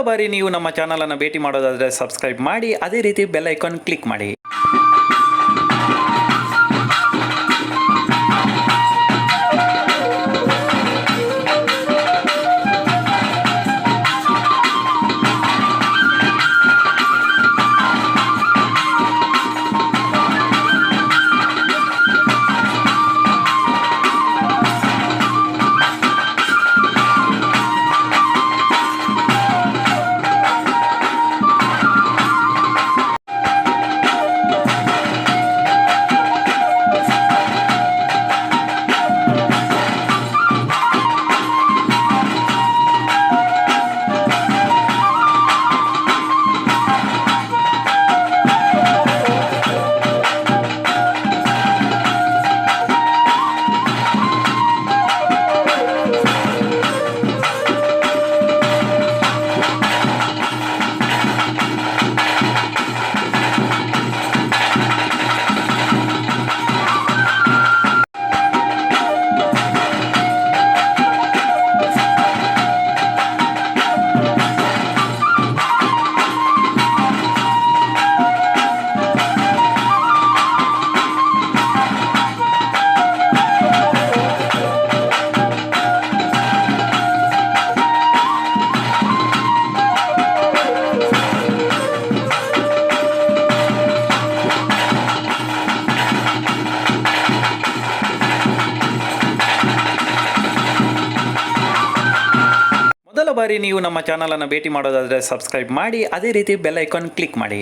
ಬಾರಿ ನೀವು ನಮ್ಮ ಚಾನಲನ್ನು ಭೇಟಿ ಮಾಡೋದಾದರೆ ಸಬ್ಸ್ಕ್ರೈಬ್ ಮಾಡಿ, ಅದೇ ರೀತಿ ಬೆಲ್ ಐಕಾನ್ ಕ್ಲಿಕ್ ಮಾಡಿ. ಮೊದಲ ಬಾರಿ ನೀವು ನಮ್ಮ ಚಾನಲನ್ನು ಭೇಟಿ ಮಾಡೋದಾದರೆ ಸಬ್ಸ್ಕ್ರೈಬ್ ಮಾಡಿ, ಅದೇ ರೀತಿ ಬೆಲ್ ಐಕಾನ್ ಕ್ಲಿಕ್ ಮಾಡಿ.